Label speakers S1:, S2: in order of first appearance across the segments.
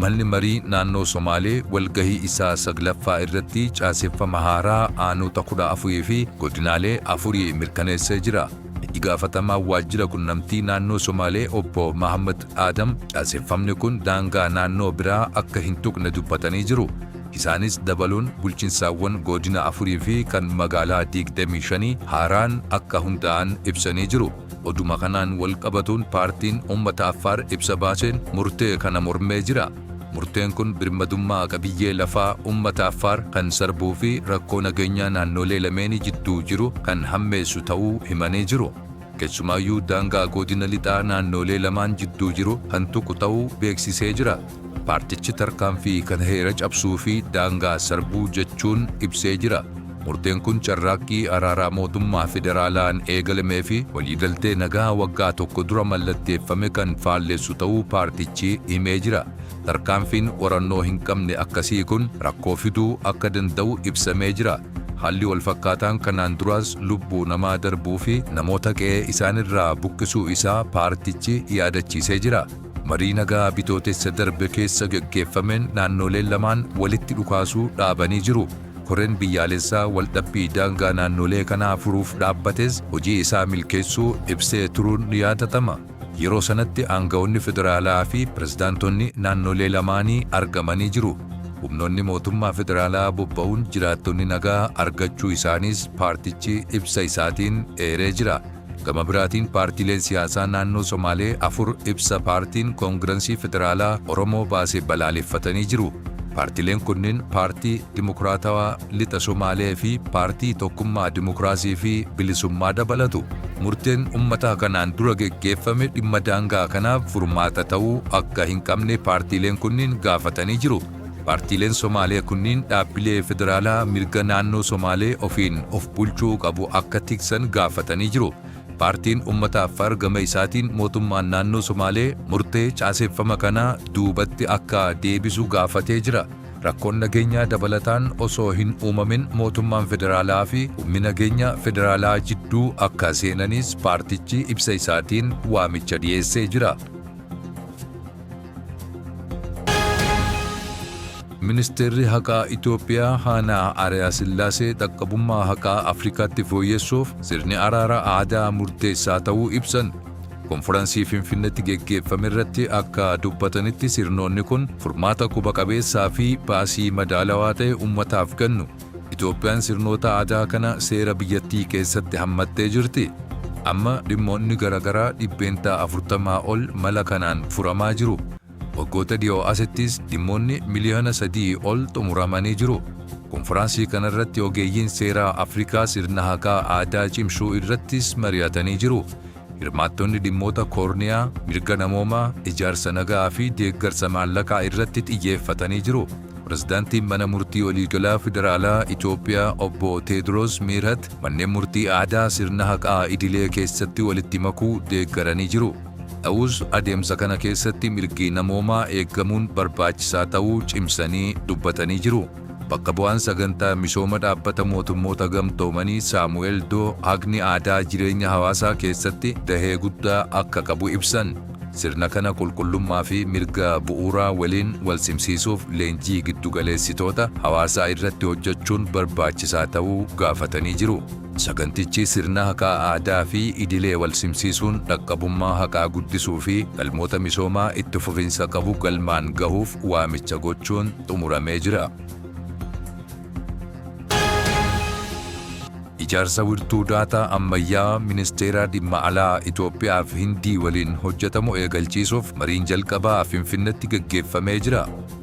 S1: Manni marii naannoo Somaalee walgahii isaa 9ffaa irratti caaseffama haaraa aanota 14 fi godinaalee afurii mirkaneessee jira. Itti gaafatamaan waajjira qunnamtii naannoo Somaalee obbo Mahaammad Aadam caaseffamni kun daangaa naannoo biraa akka hin tuqne dubbatanii jiru. Isaanis dabaluun bulchinsaawwan goodina afurii fi kan magaalaa 25 haaraan akka hundaa'an ibsanii jiru. Oduma kanaan wal qabatuun paartiin uummata Affaar ibsa baaseen murtee kana mormee jira. Murteen kun birmadummaa qabiyyee lafaa uummata Affaar kan sarbuu fi rakkoo nageenyaa naannolee lameenii jidduu jiru kan hammeessu ta'uu himanii jiru. Keessumaayyuu daangaa godina lixaa naannolee lamaan jidduu jiru kan tuqu ta'uu beeksisee jira. Paartichi tarkaanfii kana heera cabsuu fi daangaa sarbuu jechuun ibsee jira. Murteen kun carraaqqii araaraa mootummaa federaalaan eegalamee fi waliigaltee nagaa waggaa tokko dura mallatteeffame kan faalleessu ta'uu paartichi himee jira. Tarkaanfiin qorannoo hin qabne akkasii kun rakkoo fiduu akka danda'u ibsamee jira. Haalli walfakkaataan kanaan duraas lubbuu namaa darbuu fi namoota qe'ee isaanirraa buqqisuu isaa paartichi yaadachiisee jira. Marii nagaa Bitootessa darbe keessa gaggeeffameen naannoleen lamaan walitti dhukaasuu dhaabanii jiru. Koreen biyyaalessaa waldhabbii daangaa naannolee kanaa furuuf dhaabbates hojii isaa milkeessuu ibsee turuun ni yaadatama. Yeroo sanatti aanga'oonni federaalaa fi pirezidaantonni naannolee lamaanii argamanii jiru. Humnoonni mootummaa federaalaa bobba'uun jiraattonni nagaa argachuu isaaniis paartichi ibsa isaatiin eeree jira. Gama biraatiin paartiileen siyaasaa naannoo Somaalee afur ibsa paartiin Koongirensii Federaalaa Oromoo baase balaaleffatanii jiru. Paartiileen kunneen Paartii Dimokiraatawaa Lixa Somaalee fi Paartii Tokkummaa Dimokiraasii fi Bilisummaa dabalatu. Murteen ummataa kanaan dura geggeeffame dhimma daangaa kanaaf furmaata ta'uu akka hin qabne paartiileen kunniin gaafatanii jiru. Paartiileen Somaalee kunniin dhaabbilee federaalaa mirga naannoo Somaalee ofiin of bulchuu qabu akka tiksan gaafatanii jiru. Paartiin Ummata Affaar gama isaatiin mootummaan naannoo Somaalee murtee caaseeffama kanaa duubatti akka deebisu gaafatee jira. Rakkoon nageenyaa dabalataan osoo hin uumamin mootummaan federaalaa fi humni nageenya federaalaa jidduu akka seenanis paartichi ibsa isaatiin waamicha dhiyeessee jira. Ministeerri Haqaa Itoophiyaa Haanaa Ariyaasillaasee dhaqqabummaa haqaa Afrikaatti fooyyessuuf sirni araara aadaa murteessaa ta'uu ibsan. Konfiraansii Finfinneetti geggeeffame irratti akka dubbatanitti sirnoonni kun furmaata quba qabeessaa fi baasii madaalawaa ta'e ummataaf kennu. Itoophiyaan sirnoota aadaa kana seera biyyattii keessatti hammattee jirti. Amma dhimmoonni garaagaraa 40% ol mala kanaan furamaa jiru. Waggoota dhiyoo asittis dhimmoonni miliyoona 3 ol xumuramanii jiru. Konfiraansii kanarratti ogeeyyiin seeraa Afrikaa sirna haqaa aadaa cimsuu irrattis mari'atanii jiru. Hirmaattonni dhimmoota koorniyaa, mirga namoomaa, ijaarsa nagaa fi deeggarsa maallaqaa irratti xiyyeeffatanii jiru. Pirezidaantiin Mana Murtii Waliigalaa Federaalaa Itoophiyaa Obbo Teediroos Mihirat manneen murtii aadaa sirna haqaa idilee keessatti walitti makuu deeggaranii jiru. Ta'us adeemsa kana keessatti mirgi namoomaa eegamuun barbaachisaa ta'uu cimsanii dubbatanii jiru. Bakka bu'aan sagantaa misooma dhaabbata mootummoota gamtoomanii Saamu'eel Doo haqni aadaa jireenya hawaasaa keessatti gahee guddaa akka qabu ibsan. Sirna kana qulqullummaa fi mirga bu'uuraa waliin walsimsiisuuf leenjii giddugaleessitoota hawaasaa irratti hojjechuun barbaachisaa ta'uu gaafatanii jiru. Sagantichi sirna haqaa aadaa fi idilee walsimsiisuun dhaqqabummaa haqaa guddisuu fi galmoota misoomaa itti fufinsa qabu galmaan gahuuf waamicha gochuun xumuramee jira. Ijaarsa wirtuu daataa ammayyaa Ministeera Dhimma Alaa Itoophiyaa fi Hindii waliin hojjetamu eegalchiisuuf mariin jalqabaa Finfinnetti gaggeeffamee jira.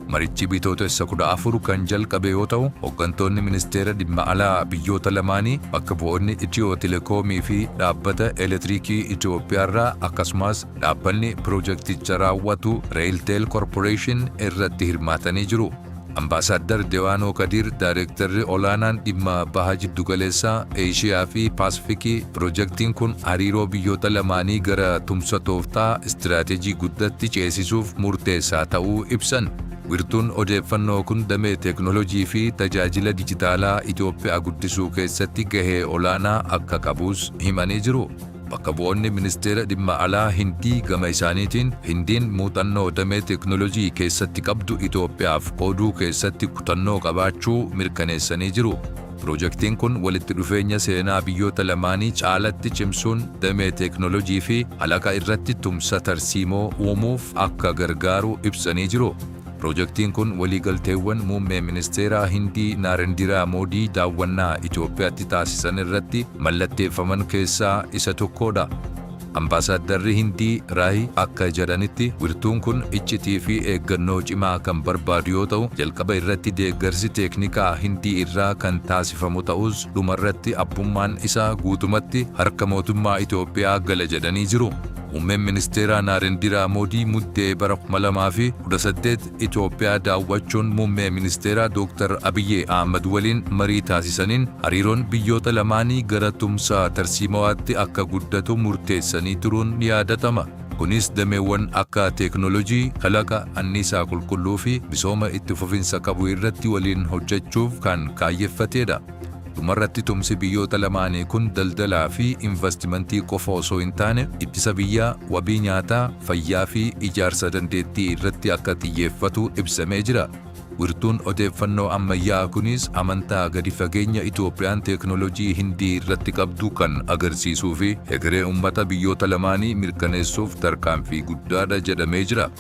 S1: Marichi Bitootessa 14 kan jalqabe yoo ta'u, hoggantoonni Ministeera Dhimma Alaa biyyoota lamaanii, bakka bu'oonni Itiyoo Telekoomii fi Dhaabbata Elektiriikii Itoophiyaarraa akkasumas dhaabbanni pirojekticha raawwatu Reelteel Korporeeshin irratti hirmaatanii jiru. Ambaasaaddar Dewaanoo Kadiir Daarektarri Olaanaan Dhimma Baha Jiddugaleessaa, Eeshiyaa fi Paasifikii pirojektiin kun hariiroo biyyoota lamaanii gara tumsa tooftaa istiraateejii guddatti ceesisuuf murteessaa ta'uu ibsan. Wirtuun odeeffannoo kun damee teeknooloojii fi tajaajila dijitaalaa Itoophiyaa guddisuu keessatti gahee olaanaa akka qabus himanii jiru. Bakka bu'oonni ministeera dhimma alaa Hindii gama isaaniitiin Hindiin muuxannoo damee teeknooloojii keessatti qabdu Itoophiyaaf qooduu keessatti kutannoo qabaachuu mirkaneessanii jiru. Piroojeektiin kun walitti dhufeenya seenaa biyyoota lamaanii caalatti cimsuun damee teeknooloojii fi halaqa irratti tumsa tarsiimoo uumuuf akka gargaaru ibsanii jiru. Piroojeektiin kun waliigalteewwan muummee ministeeraa Hindii Naarendiraa Moodii daawwannaa Itoophiyaatti taasisan irratti mallatteeffaman keessaa isa tokkodha. Ambaasaaddarri Hindii Raayi akka jedhanitti wirtuun kun iccitii fi eeggannoo cimaa kan barbaadu yoo ta'u, jalqaba irratti deeggarsi teeknikaa Hindii irraa kan taasifamu ta'us dhumarratti abbummaan isaa guutumatti harka mootummaa Itoophiyaa gala jedhanii jiru. Muummeen ministeeraa Naarendiraa Moodii muddee bara 2018 Itoophiyaa daawwachuun muummee ministeeraa Dr. Abiyyi Ahmad waliin marii taasisaniin hariiroon biyyoota lamaanii gara tumsa tarsiimawaatti akka guddatu murteessanii turuun ni yaadatama. Kunis dameewwan akka teeknooloojii, kalaqa, anniisaa qulqulluu fi misooma itti fufinsa qabu irratti waliin hojjechuuf kan kaayyeffatedha. Dhumarratti tumsi biyyoota lamaanii kun daldalaa fi investimentii qofa osoo hin taane ittisa biyyaa, wabii nyaataa, fayyaa fi ijaarsa dandeettii irratti akka xiyyeeffatu ibsamee jira. Wirtuun odeeffannoo ammayyaa kunis amantaa gadi fageenya Itoophiyaan teeknooloojii Hindii irratti qabdu kan agarsiisuu fi egeree uummata biyyoota lamaanii mirkaneessuuf tarkaanfii guddaadha jedhamee jira.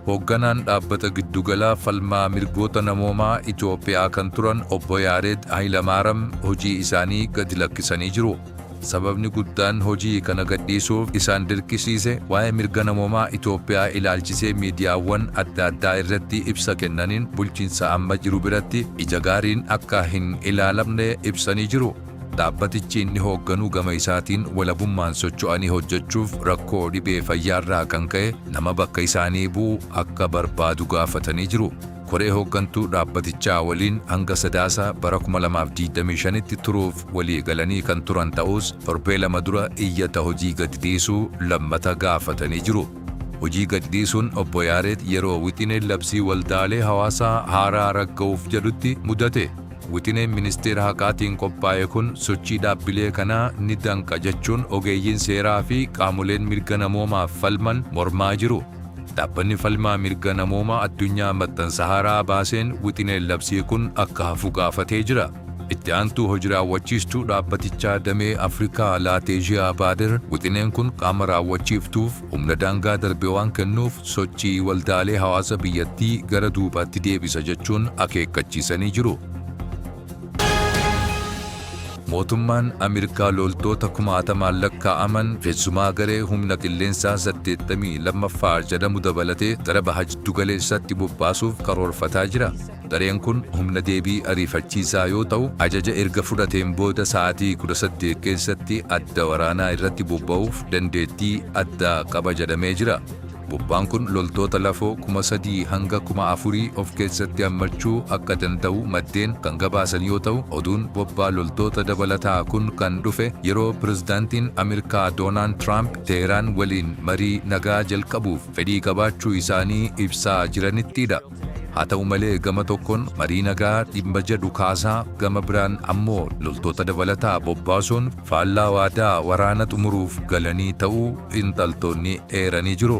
S1: Hoogganaan dhaabbata giddugalaa falmaa mirgoota namoomaa Itoophiyaa kan turan obbo Yaared Hayilamaariyaam hojii isaanii gadi lakkisanii jiru. Sababni guddaan hojii kana gadhiisuuf isaan dirqisiise waa'ee mirga namoomaa Itoophiyaa ilaalchisee miidiyaawwan adda addaa irratti ibsa kennaniin bulchiinsa amma jiru biratti ija gaariin akka hin ilaalamne ibsanii jiru. Dhaabbatichi inni hoogganuu gama isaatiin walabummaan socho'anii hojjechuuf rakkoo dhibee fayyaarraa kan ka'e nama bakka isaanii bu'u akka barbaadu gaafatanii jiru. Koree hooggantuu dhaabbatichaa waliin hanga sadaasa bara 2025tti turuuf walii galanii kan turan ta'us torbee lama dura iyyata hojii gadi dhiisuu lammata gaafatanii jiru. Hojii gadi dhiisuun obbo Yaareed yeroo wixineen labsii waldaalee hawaasaa haaraa ragga'uuf jedhutti mudate. Wixineen ministeera haqaatiin qophaa'e kun sochii dhaabbilee kanaa ni danqa jechuun ogeeyyiin seeraa fi qaamoleen mirga namoomaaf falman mormaa jiru. Dhaabbanni falmaa mirga namoomaa addunyaa maxxansa haaraa baaseen wixineen labsii kun akka hafu gaafatee jira. Itti aantuu hojii raawwachiistuu dhaabbatichaa damee Afrikaa Laateeshiyaa Baader wixineen kun qaama raawwachiiftuuf humna daangaa darbe waan kennuuf sochii waldaalee hawaasa biyyattii gara duubaatti deebisa jechuun akeekkachiisanii jiru. Mootummaan Ameerikaa loltoota kumaatamaan lakkaa'aman keessumaa garee humna qilleensaa 82ffaa jedhamu dabalatee gara baha jiddugaleessatti bobbaasuuf karoorfataa jira. Gareen kun humna deebii ariifachiisaa yoo ta'u, ajaja erga fudhateen booda sa'aatii 18 keessatti adda waraanaa irratti bobba'uuf dandeettii addaa qaba jedhamee jira. Bobbaan kun loltoota lafoo 3,000 hanga 4,000 of keessatti hammachuu akka danda'u maddeen kan gabaasan yoo ta'u, oduun bobbaa loltoota dabalataa kun kan dhufe yeroo pirezidaantiin Ameerikaa Doonaald Tiraamp Teheraan waliin marii nagaa jalqabuuf fedhii qabaachuu isaanii ibsaa jiranittidha. Haa ta'u malee gama tokkoon marii nagaa dhimma jedhu kaasaa gama biraan ammoo loltoota dabalataa bobbaasuun faallaa waadaa waraana xumuruuf galanii ta'uu xiinxaltoonni eeranii jiru.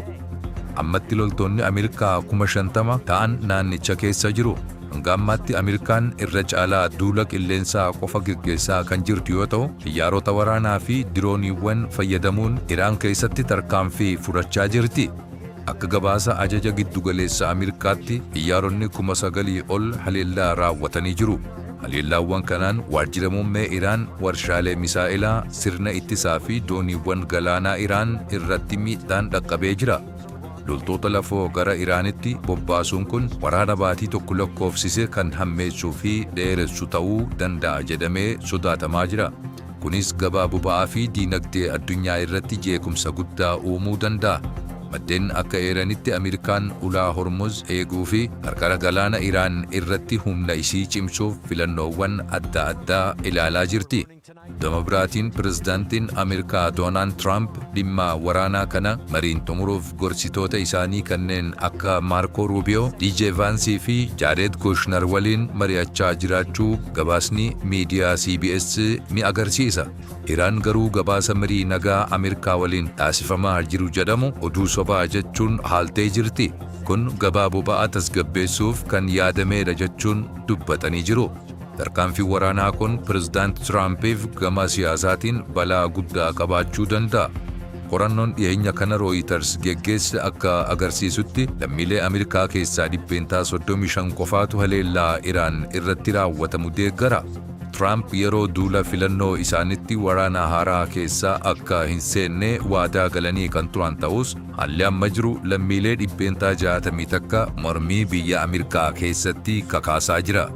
S1: Ammatti loltoonni Ameerikaa 50,000 ta'an naannicha keessa jiru. Hanga ammaatti Ameerikaan irra caalaa duula qilleensaa qofa geggeessaa kan jirtu yoo ta'u, xiyyaarota waraanaa fi dirooniiwwan fayyadamuun Iraan keessatti tarkaanfii fudhachaa jirti. Akka gabaasa ajaja giddugaleessa Ameerikaatti xiyyaaronni 9,000 ol haleellaa raawwatanii jiru. Haleellaawwan kanaan waajjira muummee Iraan, warshaalee misaa'ilaa, sirna ittisaa fi dooniiwwan galaanaa Iraan irratti miidhaan dhaqqabee jira. Loltoota lafoo gara Iraanitti bobbaasuun kun waraana baatii tokko lakkoofsise kan hammeessuu fi dheeressu ta'uu danda'a jedhamee sodaatamaa jira. Kunis gabaa boba'aa fi diinagdee addunyaa irratti jeequmsa guddaa uumuu danda'a. Maddeen akka eeranitti Ameerikaan ulaa Hormuz eeguu fi qarqara galaana Iraan irratti humna isii cimsuuf filannoowwan adda addaa ilaalaa jirti. Gama biraatiin pirezidaantiin Ameerikaa Doonaald Tiraamp dhimma waraanaa kana mariin xumuruuf gorsitoota isaanii kanneen akka Maarkoo Ruubiyoo, DJ Vaansii fi Jaared Kushner waliin mari'achaa jiraachuu gabaasni miidiyaa CBS ni agarsiisa. Iraan garuu gabaasa marii nagaa Ameerikaa waliin taasifamaa jiru jedhamu oduu sobaa jechuun haaltee jirti. Kun gabaa boba'aa tasgabbeessuuf kan yaadameedha jechuun dubbatanii jiru. Tarkaanfiin waraanaa kun pirezidaant Tiraampiif gama siyaasaatiin balaa guddaa qabaachuu danda'a. Qorannoon dhiyeenya kana Rooyiters geggeesse akka agarsiisutti, lammiilee Ameerikaa keessaa 35% qofaatu haleellaa Iraan irratti raawwatamu deeggara. Tiraamp yeroo duula filannoo isaanitti waraana haaraa keessa akka hin seenne waadaa galanii kan turan ta'us, haalli amma jiru lammiilee 61% mormii biyya Ameerikaa keessatti kakaasaa jira.